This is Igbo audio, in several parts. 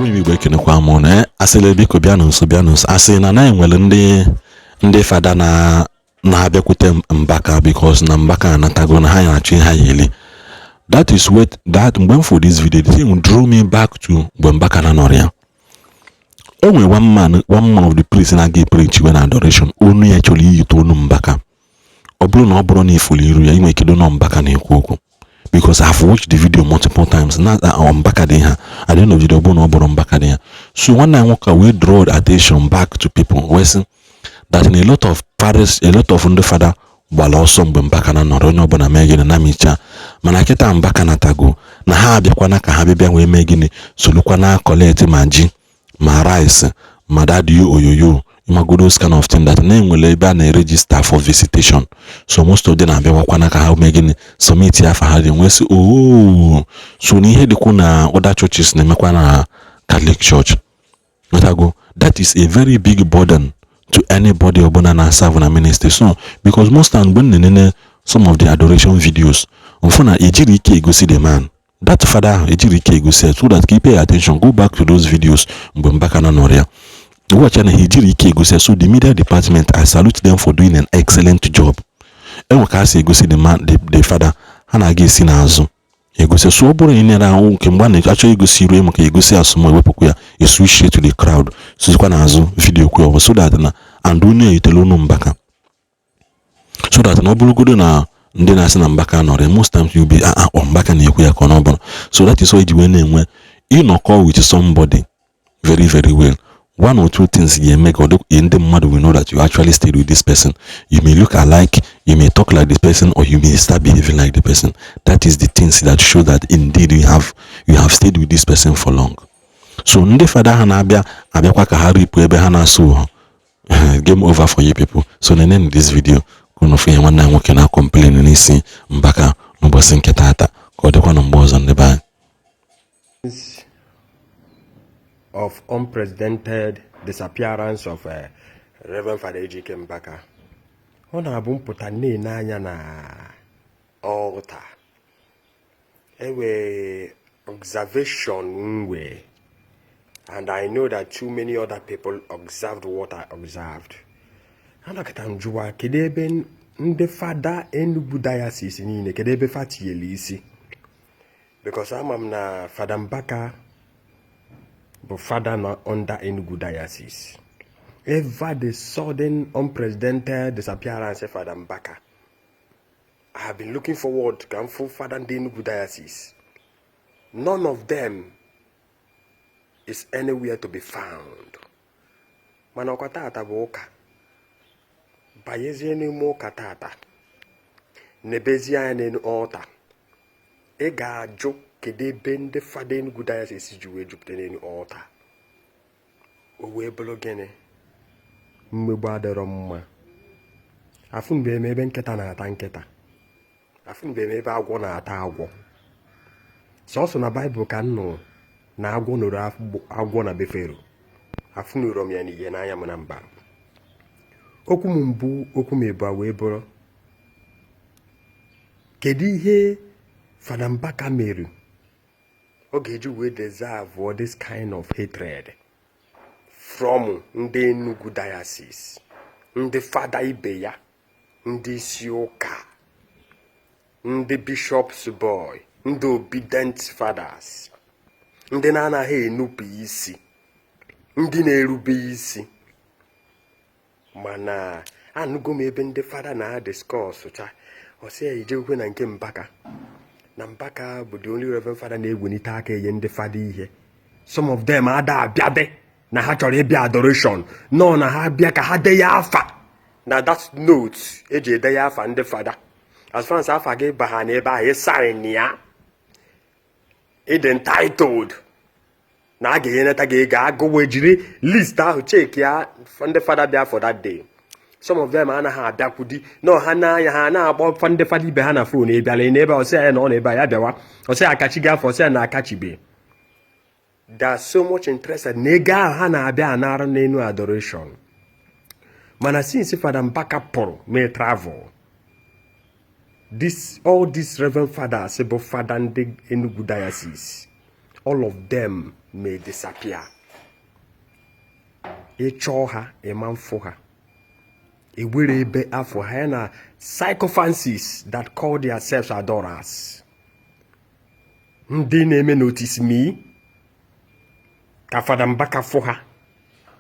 Igbo, ekenekwa m na asịla. Biko bịanụ nso, bịanụ nso. Asị na na enwere ndị fada na na-abịakwute Mbaka because na Mbaka anatago na ha na-achọ ihe ha ya eli. That is what that mgbe m for this video, the thing drew me back to mgbe Mbaka na nọrọ ya. O nwere one man of the priest na-aga preach we na adoration. Onu ya chọrọ iyite onu Mbaka. Ọ bụrụ na ifuru iru ya, ị nwere ike nọ Mbaka na-ekwu okwu, because I've watched the video multiple times na Mbaka dị ha. At the end of the day, ọ bụrụ na ọ bụrụ Mbaka dị ya. So nwanne ya nwoke wee draw attention back to people, wee sị that in a lot of parish, a lot of ndị fada gbara ọsọ mgbe Mbaka na nọrọ. Onye ọbụla mee gịnị na micha, mana kịta Mbaka natago na ha abịakwana ka ha bịa wee mee gịnị, solukwa na collect ma ji ma rice ma daddy oyoyo, ịmago, those kind of thing that na-enwere ebe a na-eregister for visitation. So most of them na-abịawakwana ka ha mee gịnị, submit afa ha dị nwee sị oh. So na ihe dịkwu na other churches na-emekwa na Catholic Church natago. That is a very big burden to anybody ọbụla na-serve na ministry. So because most times mgbe m na-enene some of the adoration videos, mfụ na ejiri ike egosi the man, that father ahụ ejiri ike egosi ya, so that ka you pay attention, go back to those videos mgbe Mbaka na nọrọ ya, watch na ha ejiri ike egosi ya. So the media department, I salute them for doing an excellent job. Enwe ka ha si egosi the man, the father, ha na-aga esi n'azụ egosi. So ọ bụrụ na ị nere ahụ nke mgbe a na-achọ egosi iru maka egosi asụmụ, ewepụkwa ya, eswitch to the crowd, sizikwa n'azụ video kwu ọ, so that na and onye eyitele onu Mbaka, so that na ọ bụrụgodo na ndị na-asị na Mbaka nọrọ, most times you be ah ah, ọ Mbaka na-ekwu ya ka ọ na ọ bụrụ. So that is why iji wee na-enwe ịnọkọ with somebody very very well, one or two things ga-eme ka ọ dị ndị mmadụ will know that you actually stayed with this person. You may look alike, you may talk like this person, or you may start behaving like the person. That is the things that show that indeed you have stayed with this person for long. So ndị fada ha na-abịa abịakwa ka ha ripụ ebe ha na-asụ ụhọ. Game over for you people. So nene this video ka unu fụ ihe nwanne ya nwoke na complain n'isi Mbaka n'ụbọchị nke taata. Ka ọ dịkwa na mgbe ọzọ, ndị be anyị. Of unprecedented disappearance of Reverend Father Ejike Mbaka. Ọ na-abụ mpụta na-ene anya na altar, ewe observation nwe, and I know that too many other people observed what I observed. Anọkịta m jụwa, kedu ebe ndị fada Enugu Diocese niile, kedu ebe fa tinyere isi? Because ama m na Fada Mbaka bụ fada nọ under Enugu Diocese. Ever the sudden unprecedented disappearance of Fada Mbaka, I have been looking forward ka m fụ fada ndị Enugu Diocese. None of them is anywhere to be found. Mana ọkwa tata bụ ụka, banyezie n'ime ụka tata, nebezie anya n'elu altar, ị ga-ajụ kedu ebe ndị fada Enugu Diocese ji wee jupụta n'elu altar. O wee bụrụ gịnị? Mmegbu adịrọ mma. Afụnbe m ebe nkịta na-ata nkịta, afụnbe m ebe agwọ na-ata agwọ. Sọsọ na Baịbụl ka m nụ na agwọ nụrụ agwọ na be Fero. Afụnụrọ m ya n'ihe n'anya m na mba. Okwu m mbụ, okwu m ebu wee bụrụ, kedu ihe Fada Mbaka mere ọ ga-eji wee deserve this kind of hatred from ndị Enugu Diocese, ndị fada ibe ya, ndị isi ụka, ndị bishops boy, ndị obedient fathers, ndị na-anaghị enupụ isi, ndị na-erube isi? Mana anụgo m ebe ndị fada na-adiscuss cha, ọsị ya ijekwe na nke Mbaka, na Mbaka bụ the only reverend fada na-egwelite aka enye ndị fada ihe. Some of them ada abịade na ha chọrọ ịbịa adoration, nọ na ha bịa ka ha dee ya afa na that note eji ede ya afa ndị fada. As far as afa gị ba ha n'ebe ahụ, ịsign ya, ịdị entitled na a ga-enyenata gị ego. Agụwe jiri list ahụ check ya ndị fada bịa for that day. Some of them anaghị abịakwudi nọ ha n'anya, ha na-akpọ ndị fada ibe ha na phone, ị bịara n'ebe a? Ọsị ya na ọ na ebe a, ya bịawa. Ọsị ya akachi gị afọ, ọsị ya na akachibe. They are so much interested na ego ahụ ha na-abịa anara n'enu adoration. Mana since Fada Mbaka pụrụ mee travel, this all these reverend fathers bụ fada ndị Enugu Diocese, All of them may disappear. Ị chọọ ha, ị ma afụ ha. Ewere ebe afọ ha ya na sycophancies that call themselves adorers, ndị na-eme notice me ka Fada Mbaka fụ ha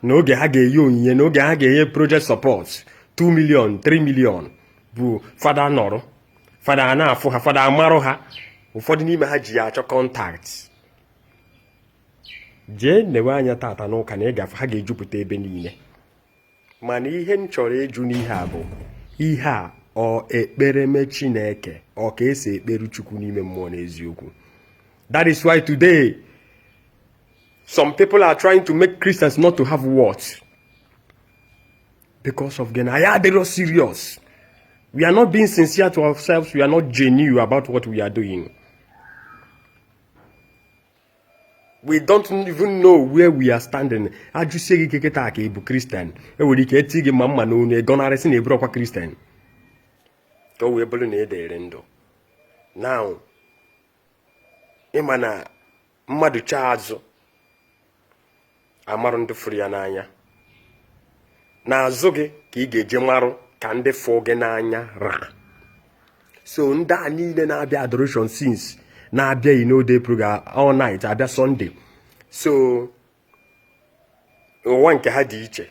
n'oge ha ga-enye onyinye, n'oge ha ga-enye project support 2 million, 3 million, bụ fada nọrọ, fada a na-afụ ha, fada amarụ ha. Ụfọdụ n'ime ha ji ya achọ contact. Jee newe anya tata n'ụka na ị gafe, ha ga-ejupụta ebe niile. Mana ihe m chọrọ ịjụ n'ihe a bụ ihe a, ọ ekpereme Chineke, ọ ka esi ekperu Chukwu n'ime mmụọ n'eziokwu? That is why today some people are trying to make Christians not to have what, because of gịnị? Anyị adịrọ serious. We are not being sincere to ourselves. We are not genuine about what we are doing. We don't even know where we are standing. Ajụsie gị ike kịta ka ị bụ Christian, enwere ike eti gị ma mma n'onu, ịgọnarị sị na ị bụrọkwa Christian, ka o wee bụrụ na ị dịrị ndụ. Now, ịma na mmadụ chaa azụ amarụ ndị fụrụ ya n'anya. N'azụ gị ka ị ga-eji marụ ka ndị fụ gị n'anya ra. So ndị a niile na-abịa adoration since, na-abịa inode program all night, abịa Sunday, so ụwa nke ha dị iche.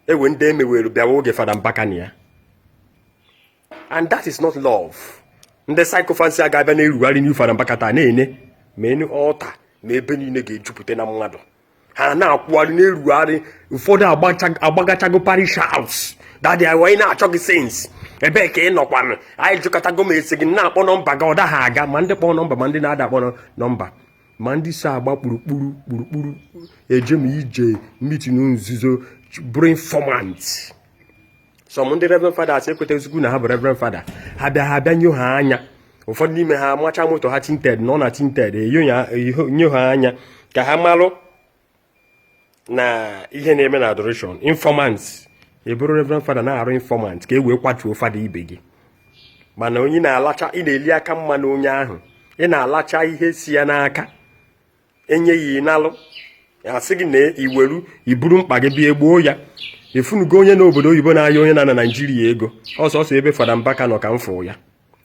Ewe ndị emewere bịawa oge Fada Mbaka na ya, and that is not love. Ndị sycophancy a ga-abịa na-erugharị n'ihu Fada Mbaka taa, na-ene ma enu altar ma ebe niile ga-ejupụta na mmadụ. Ha na-akwụgharị, na-erugharị. Ụfọdụ agbagachago parish house. Daddy, anyị na-achọ gị since, ebee ka ị nọkwanụ? Anyị jụkọtago m esi gị, na-akpọ nọmba gị, ọ daghị aga. Ma ndị kpọọ nọmba, ma ndị na-ada akpọ nọmba, ma ndị so agba kpurukpuru kpurukpuru eje m ije meeting nzuzo bụrụ informant. Some ndị reverend fathers ekwetaghịzikwu na ha bụ reverend father. Ha bịa, ha bịa nyo ha anya. Ụfọdụ n'ime ha macha moto ha tinted, nọ na tinted, enyo ha anya ka ha malụ na ihe na-eme na adoration. Informants, eburu reverend father na-arụ informant ka e wee kwatuo fada ibe gị. Mana onye na-alacha, ị na-eli aka mma na onye ahụ, ị na-alacha ihe si ya n'aka, enye ya ịnalụ, asị gị na iweru iburu mkpa gị bịa egbuo ya. Efunugo onye n'obodo oyibo na-aya onye na na Naijiria ego ọsọsọ. Ebe Fada Mbaka nọ ka m fụ ya,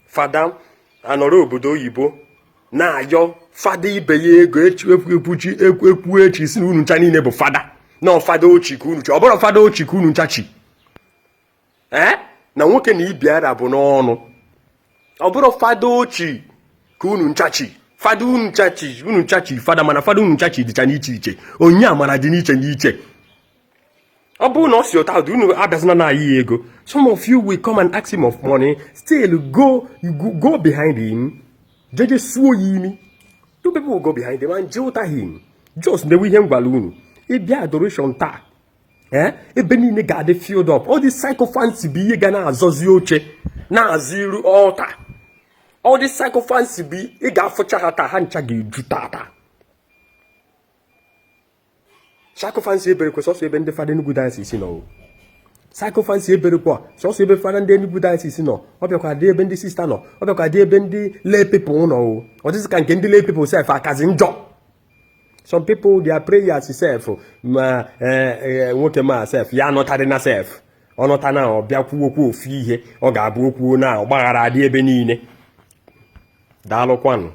fada anọrọ obodo oyibo na-ayọ fada ibe ya ego. Ekwuchi ekwu echi si na unu ncha niile bụ fada, na fada ochi ka unu chi. Ọ bụrụ fada ochi ka unu ncha chi, ee, na nwoke na ibi ara bụ n'ọnụ. Ọ bụrụ fada ochi ka unu nchachi, fada unu nchachi, unu nchachi fada, mana fada unu nchachi dịcha n'iche iche, onye amara dị n'iche n'iche. Ọ bụrụ na ọ si ụta ụdị unu abịazina na ayị ya ego. Some of you will come and ask him of money, still go, you go behind him, jeje suo ya imi. You people will go behind him and jilta him. Just ndewe ihe m gwara unu. Ịbịa adoration taa, ee, ebe niile ga-adị filled up. All these sycophants bụ ihe ga na-azọzi oche na-azụ iru altar. All these sycophants bụ ị ga-afụcha ha taa, ha ncha ga-eju tata. Sycophancy eberekwa sọsọ ebe ndị fada Enugu Diocese nọ. Sycophancy eberekwa sọsọ ebe fada ndị Enugu Diocese nọ. Ọ bịakwa dị ebe ndị sista nọ, ọ bịakwa dị ebe ndị lay people nọ. O ọ dịzị ka nke ndị lay people sef akazi njọ. Some people, their prayers sef, ma nwoke ma sef ya anọtarị na sef, ọ nọta na ọ bịa kwuo okwu ofu ihe ọ ga-abụ okwu na ọgbaghara adị ebe niile. Daalụkwanụ.